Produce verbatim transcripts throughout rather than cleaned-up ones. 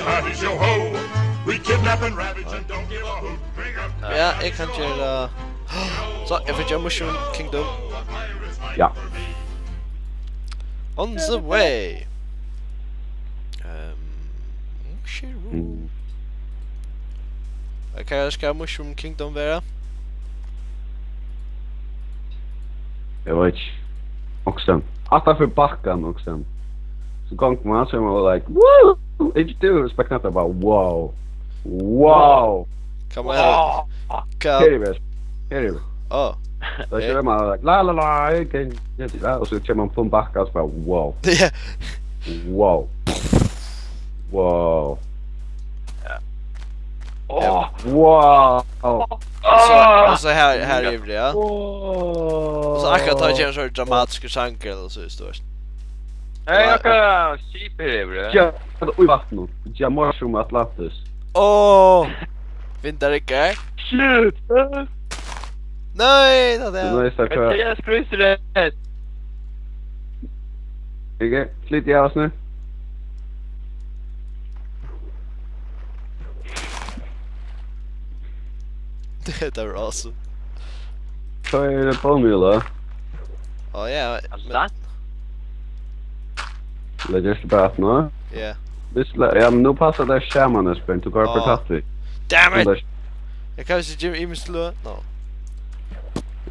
Ravage, yo ho! We kidnap and ravage and don't give a hoot. Bring up. Ja, eg kann gera. So, eg fekk gera Mushroom Kingdom. Ja. On the way. Ehm, Mushroom. Mm. Hvat skal Mushroom Kingdom vera? Eg veit ikki. Okkurt. Aftan fyri bakkan, okkurt. So gongur man, so er man like, woo! Ikki tú, spektakulært, bara, wow. Wow! Kann man hava... Her er við. Her er við. Á, So kemur man like, la la la, okay. Ja, og so kemur man upp á ein bakka, og so bara, wow. ja. Wow. Wow. Åh! Wow. Og so, og so her, her yvir, ja. Og so akkurát tá kemur so dramatiskur sangur, ella so, veist tú. Hey, akkurát skip her yvir. Ja, í vatninum. Ja, Mushroom Atlantis. Åh! Vindar ikki. Shit. Nei, tað er... Nei, stakkar. Mathias, cruise rætt. Ikki, flyt í havsni. Tað var awesome. Hvat er tað, bónmjøla? Á, ja, Alsa? Legger ikke på at nå. Ja. Hvis, ja, men nå passer det skjermene, Espen. Du går Åh. for tatt vi. Damn it! Anders, Eg kann ikki gera ymiskt sløg. No.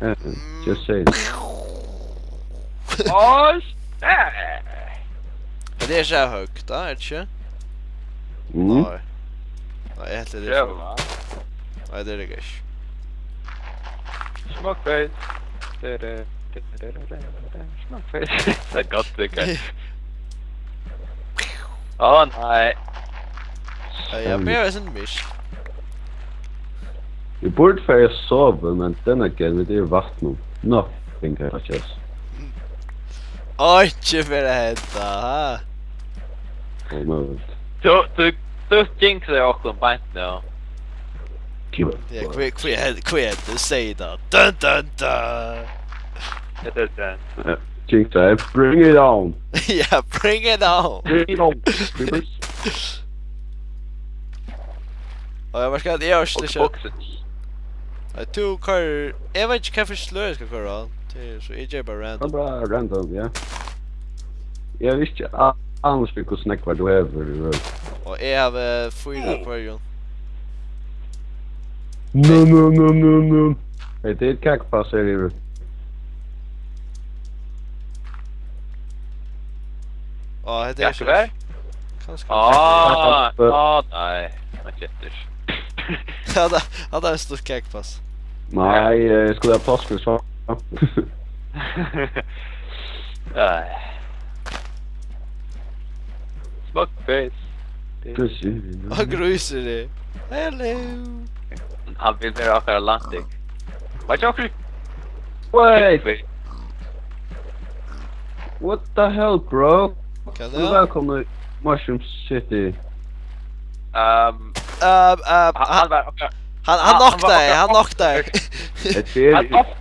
ja, just say. Åh, shit! Men tað er ikki høgt, tá, er tað ikki? Mm. Nei. Nei, eg helt tað Ja, er... Nei, tað er tað ikki. Smoke face. Smoke face. Tað er gott, tað er gott. Åh, nei. Ja, eg byrji at vera mist. Vi burde fara at sova, men then again, vit eru í vatninum. Nothing can touch us. Oj, ikki vera hetta, ha? Almost. Tú, tú, tú jinxaði okkum beint nú. Keep it. Ja, hví, hví, hví, hví, tú segði tað? Dun, dun, dun. Hetta er tað. Ja, jinx, eh, bring it on. Ja, bring it on. Bring it on. Creepers. Og eg var skatt, eg har ikki... Boxes. Nei, tú koyrir, eg veit ikki hvat fyri sløg eg skal koyra á. Tað er so, eg geri bara Det er random. Bare random, ja. Eg veit ikki a-, annars fyri hvussu nógvar tú hevur. Og eg havi fýra av hvørjum. No, no, no, no, no. Hey, tað er kakupass her yvir. Á, hetta er Kakupass? Kanska. Á, á, nei. Hann kettir. Ja, tað, ja, tað er stort kakupass. Nei, eh, eg skulle ha pláss fyri svamp. Nei. Smoke face. Og grísur er. Hello. Hann vil vera okkara Atlantic. Veit ikki okkur. Wait, what the hell, bro? Hvat Tú er er? Vælkomin í Mushroom City. Um, Um, um, hann, hann var okkara... hann, hann hann var noktaði, okkara hann noktaði. Hetta er, Hann off-,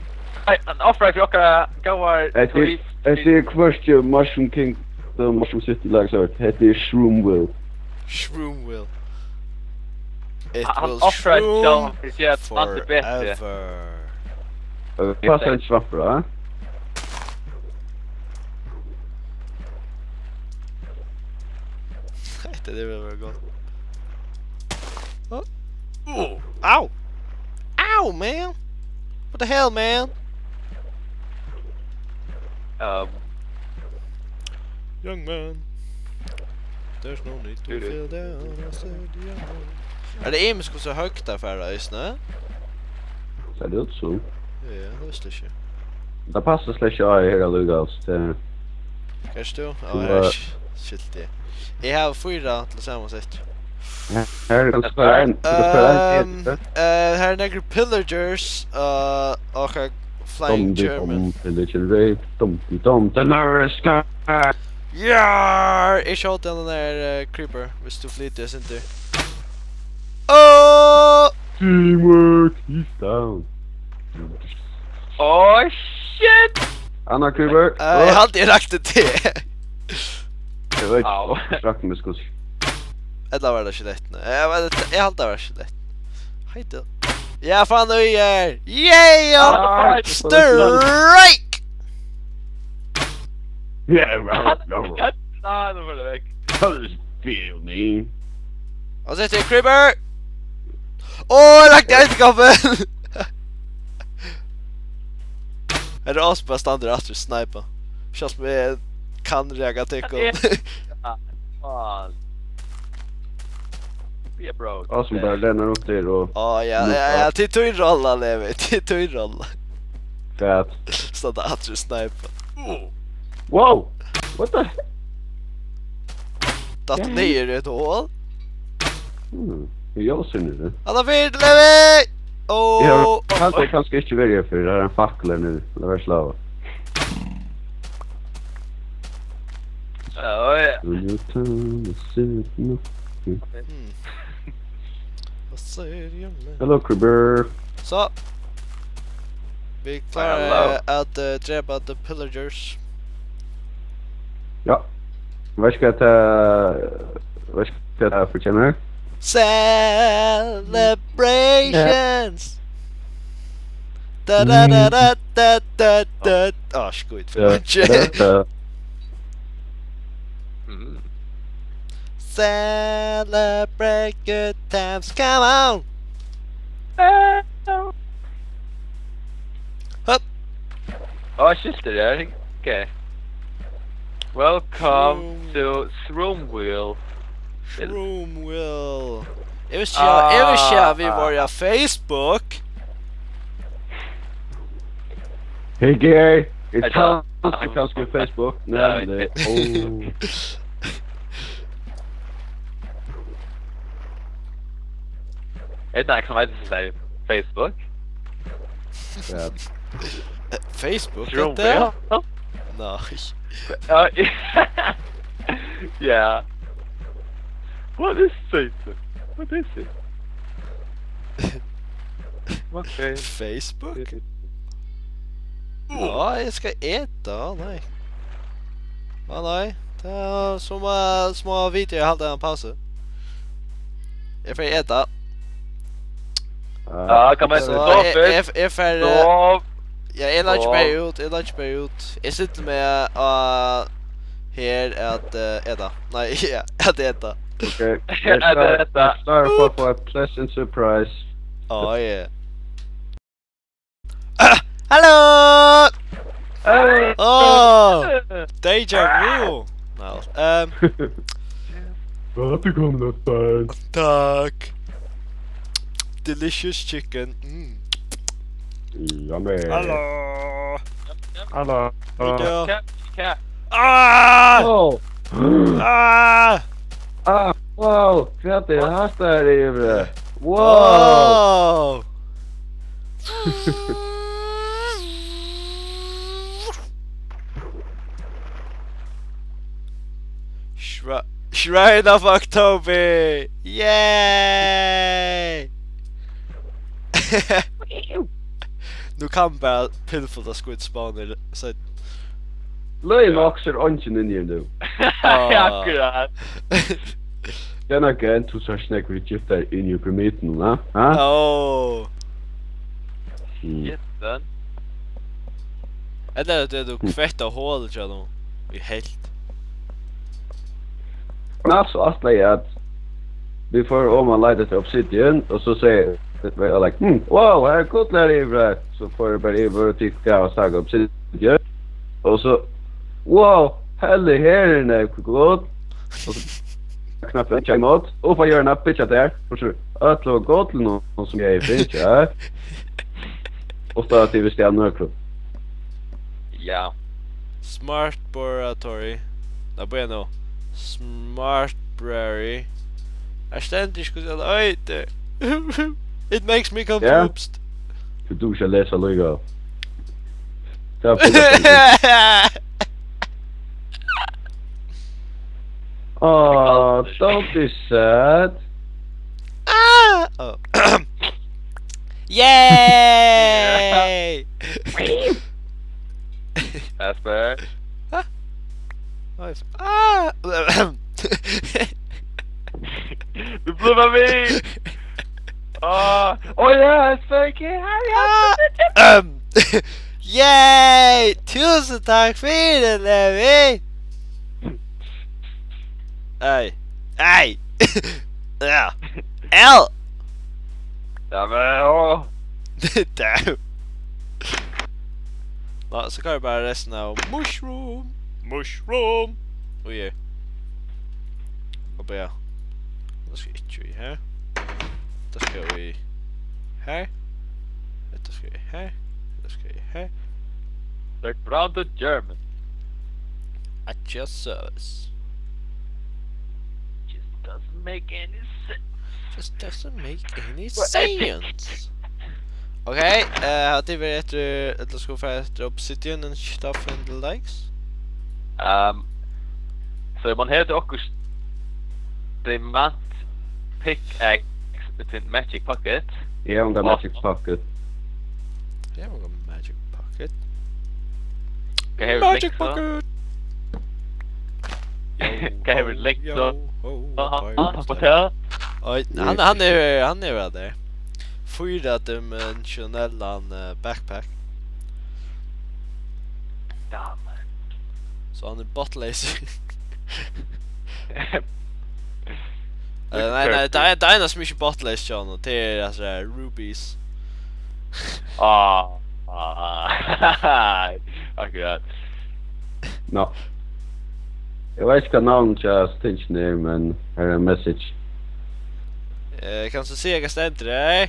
nei, hann offraði fyri okkara góðar hetta er, hetta er hvørki Mushroom Kingdom, Mushroom City, like so. Hetta er Shroomville. Shroomville. It Hann will offraði shroom sjálvan fyri at vanda betri. Forever. Eh, Passa ein svampur, ha? Hetta er vel vera gott. Á. Á. Au! Au, man! What the hell, man? Um, Young man. There's no need to Dude. Feel down, I said young man. Er tað ymiskt hvussu høgt tað fer, eisini? Sær tað út sum. Ja, tað visti eg ikki. Tað passar slett ikki á her allíkavæl, so tað er... Hvar ert tú? Á, Tú eg var- sk-, skilti. Eg havi fýra til samansett. Her er kanska ein, kanska ein Ehm, eh, her eru nakrir pillagers, eh, og ein flying Dum, di, German. dum, pillaging raid, dum, di, dum, the nervous guy. Ja, eg skjóti hann der, eh, creeper, hvis tú flytur, sindur. Åh! Teamwork, he's down. oh, shit! Annar creeper. Eh, eg haldi eg rakti teg. Eg veit, Au. rakk meg sko. Ella var tað skeletini? Eg, eg, eg haldi tað var skeletini. Heidi. Ja, fann eg her. Yeah, ja. Ah, strike! Yeah, right, no. Nei, nú var tað vekk. Tell us, feel me. Og so er tað Creeper. Åh, eg lagdi ein kopp. Her er Ospa standur aftur og sniper. Sjálvt um eg kann raka tykkum. Ja, faen. Be a bro. Ospa bara lenar upp der og Á, ja, ja, ja, til tín rolla, Levi, til tín rolla. Hvat? Standa aftur og sniper. Wow! What the heck? Datt niður í eitt hol. Hmm, eg ljósir niður. Hann er fyri, Levi! Eg har Ó! Kanska, kanska ikki verið her fyrr. Her er ein fakkel her niðri. Lad være slava. Ja, ja. Hmm. Hva sier du om det? Hello, Creeper. So. Vit klára Hello. at eh, drepa the pillagers. Ja. Veitst hvat tað, veitst hvat tað fortjenar? Celebrations! Da, da, da, da, da, da, da. Á, skít, for Ja, leingi. ja, ja. Mm. Celebrate good times, come on! Hup. Á, skiftir her. Ok. Welcome Shroom. to Shroomville. Shroomville. Eg vissi ikki, eg vissi ikki at vit Ah. vóru á Facebook. Hey, Gary. It's Hey, Tom. Tom. Kanska Facebook. Ja, Nei, vit- nei. Oh. Er tað ikki sum eitur seg Facebook? Ja. Facebook, True hetta? Real? Nei. Ja. Ja. What is Satan? What is it? Ok. Facebook? Ja, eg skal eta, nei. Á, nei. Tað er sum at, sum at vita, eg haldi ein pausu. Eg fari eta. Ja, kann man So, so eg, fyrst? eg, eg fari, So ja, eg leggi So. bara út, eg leggi bara út. Eg stilli meg á her at eh, eta. Nei, ja, at eta. Ok. At eta. Eg er klár fyri at fáa ein pleasant surprise. Oh, yeah. Hallo! Hey! Oh! Deja vu! No. Um, Welcome, Stein. Takk. Delicious chicken. Mm. Yummy. Hallo. Hallo. Hallo. Cat, cat. Ah! Oh. Ah! Ah, wow, hvat er hetta her yvir? Wow! Oh! Shri-, Shrine of October! Yay! Nú kann man bara pillfullt av skít spawna, so Løgin nokk, so er eingin inni her nú. Ah. Akkurát. Then again, tú sært snakk við giftar inni í pyramidunum, ha? Ha? Oh. Mm. Shit, son. Ella er tað, tú Mm. kvetta holið hjá honum í heilt. Men altso, alt er at vit fóru oman og leita eftir obsidian, og so segði, var eg like, "Hmm, wow, her er gull her yvir her." So fór eg bara yvir og tykti av og stakk obsidian. Og so, "Wow, hellig, her er nógv gull." Og so knappliga kemur út, upp á hjørnið, byggja har. Og so, "Øll og gull nú, sum eg fekk her." Og so at eg visti av nøkrum. Ja. Smart Boratory. Nei, bíða nú. Smart Brewery. Her stendur ikki, hvussu tað eitur. It makes me Ja. confused. Tú dugir ikki at lesa líka. Tað er fullstendig. Aw, don't be sad. Ah! Oh. Yay! That's bad. Huh? Nice. Ah! Du blødar meg! Åh, åh ja, fuck it, hurry up! Ah, ehm, yay! Túsund takk fyri, Levi! Ei. Ei! Ja. L! Ja, men, åh. Damn. Nå, so koyrir eg bara restina av mushroom. Mushroom. Og her. Og bara. Tað skal ikki í her. Tað skal í her. Hetta skal í her. Hetta skal í her. Like brother German. I just saw this. Just doesn't make any sense. Just doesn't make any sense. Ok, eh, hava tit verið eftir, ella skulu fara eftir obsidian and stuff and the likes? Um, so man hevur okkurt diamant pickaxe with a magic pocket. Yeah, I got magic pocket. Yeah, I got magic pocket. Hvat hevur Magic pocket! Hvat hevur link so? Aha, aha, aha. Oj, hann, hann er, hann er væl har. Fýradimensionellan, eh, backpack. Ja, man. So hann er botlaser. Eh, nei, nei, tað er, tað er eina sum ikki er botlaser, John, og tað er, altso, rubies. Ah, ah, akkurát. Nå. Eg veit ikki, hvat navnið hjá tingini er, men her er ein message. Eh, kanst tú siga, hvat stendur har?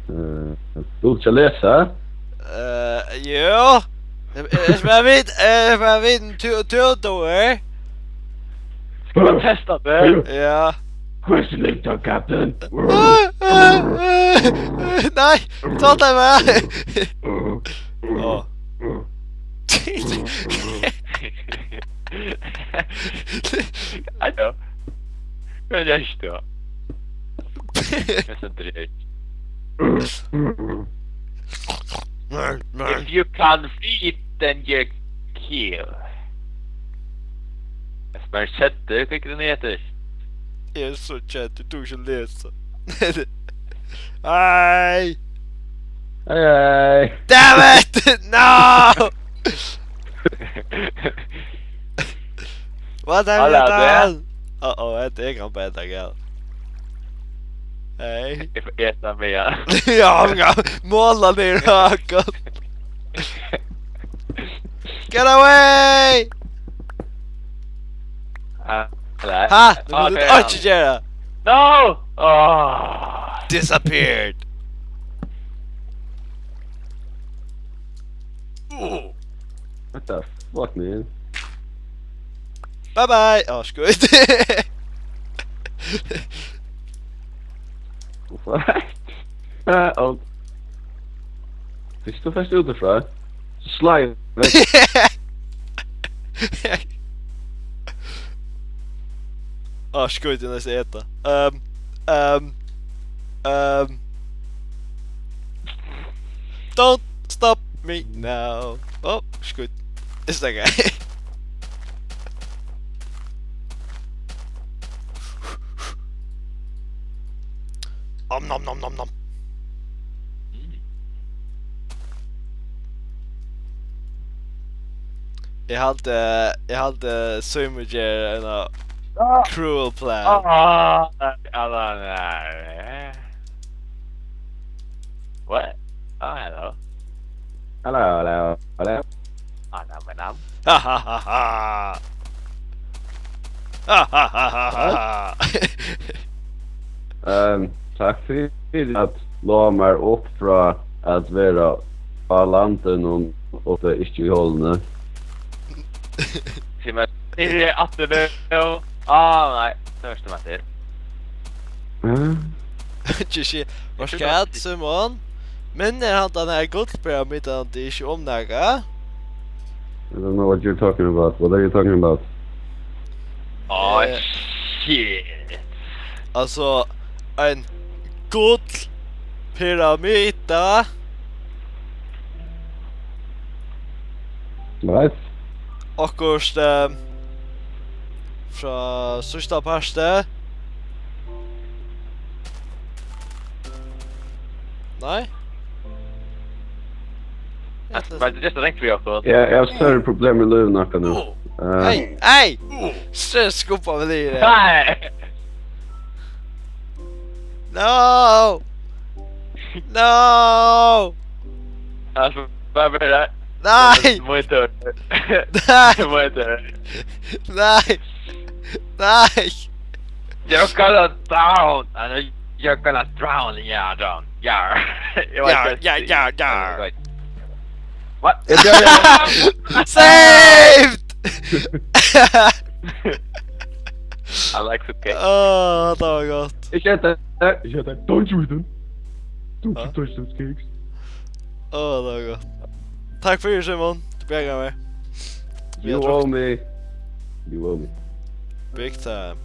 Eh, dugir tú ikki at lesa? Eh, jú. Eg, eg, eg skal bara vita, eg skal bara vita um tú, tú dugir. Skal man testa tað? Ja. Question later, Captain. Nei, ta tað bara. Åh. I know. Hvat er tað? Hvat stendur her? If you can't read, then you kill. Eg spyr keddur, hvat er tað, hon eitur? Eg eri so keddur, eg dugi ikki at lesa. Ei! Ei, ei. Damn it! No! What have you done? Alla, tað er... Uh-oh, hetta er kann bara enda galið. Hey. Eg fái eta meg, ja. Ja, hann kann mála niður á okkum. Get away! Ah, nei. Ha? Nú mugu vit ikki gera. No! Oh. Disappeared. What the fuck, man? Bye bye! Áh, skít. What? Ah, oh. Hvis tú fært út ifrá, so slái eg vekk. Áh, skít, eg næstan eta. Ehm, ehm, ehm. Don't stop me now. Áh, skít. Eg steðgaði. Om nom nom nom nom. Mm. Eg haldi, eg haldi Símun ger eina cruel plan. Ah, nei, nei, nei. What? Oh, hello. Hello, hello, hello. Ah, no, men, um. Ha, ha, ha, ha. Ha, ha, ha, ha, ha. Ehm, takk fyri at láa mær upp frá at vera á landinum og uppi, ikki í holuni. Sig mær, eri eg aftur nú? Ah, nei, so ert tú aftur. Ja. Ikki, ikki. Hvat skal, Símun? Minnir handan her gullpyramidan teg ikki um nakað? I don't know what you're talking about. What are you talking about? Oh, eh, shit. Altso, ein gullpyramida. Nice. Okkurt, eh, Frá síðsta parti. Nei? Var det det som ringte vi opp på? Ja, jeg har større problemer i livet akkurat nå. Eh, Hey, hey! Stress skubba meg ned i det. Nei! No! No! Altså, bare bli der. Nei! Monitor. Nei! Monitor. Nei! Nei! You're gonna drown. And you're gonna drown. Yeah, drown. Yeah. Yeah, yeah, yeah, yeah. What? Saved! I like the cake. Åh, det var gott. Ikke etter. Ikke etter. Don't you eat them. Don't you Huh? Touch those cakes. Åh, det var gott. Takk fyri, Simon. Du bjargaði meg. You owe me. You owe me. Big time.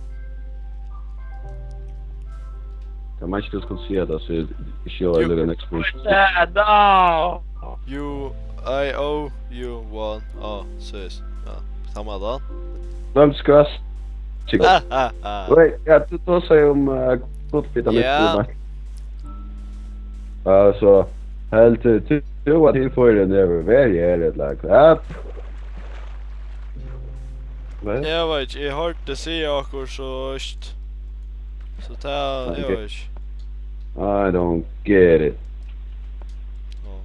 Kan man ikke skulle si at det ser ikke var en explosion. Yeah, no. You, I owe you one. Åh, sis. Ja, samme da. Hvem skal jeg? Ah, ah, ah. Wait, ja, du tar seg om uh, godbiten Ja. Altså, helt til til at he får en der very air it like that. Hva? Eg veit ikki, eg hoyrdi siga okkurt so íst. So tað, eg Ok. Veit ikki. I don't get it. Nå.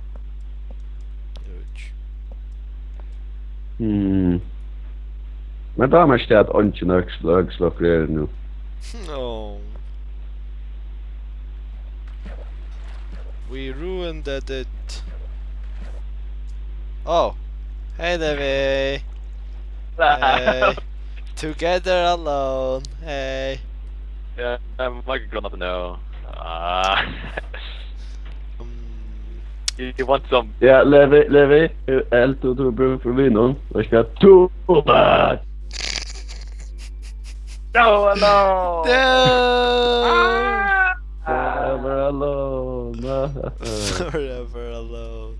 Eg veit ikki. Hmm. Men da er det at ingen høgslokk er nú. No. We ruined it. Oh. Hey, Devi. Hey. Together alone. Hey. Yeah, I'm like grown up now. Ah. Um, You want some? Ja, Levi, Levi, helt du du bruk for vin nå? Jeg skal to. No, no. No! Forever alone. Forever alone.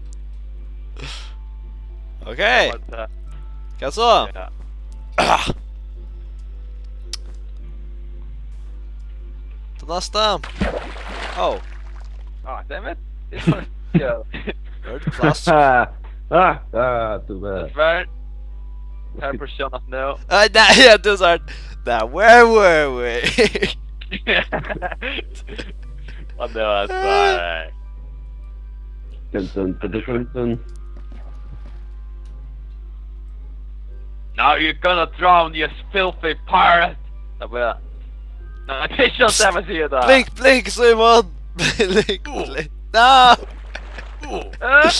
Ok, What the? Hva so? Yeah. Til næsta. Oh, Ah, damn it. It's not, yeah. Hørte plass. Ah, ah, ah, too bad. Dessverre. Her på skjønnet nå. Nei, nei, ja, du sa det. Nei, where were we? Og det var så. Dun, dun, dun, dun, dun. Now you're gonna drown, you filthy pirate. Da blir jeg. Nei, det er ikke sånn jeg vil si det. Blink, blink, Simon! Blink, blink. No! Eh?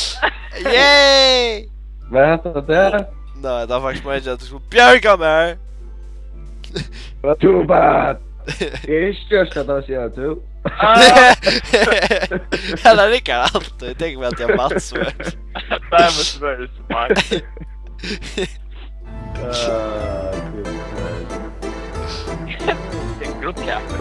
Yay! Hva heter det der? Nei, det er faktisk meningen at du skulle bjerge meg. Too bad. Det er ikke størst at jeg sier too. Ah, Ja, det er ikke alt. Jeg tenker meg at jeg er matsvørt. that was very smart. Ah, good. En gruppekaffe.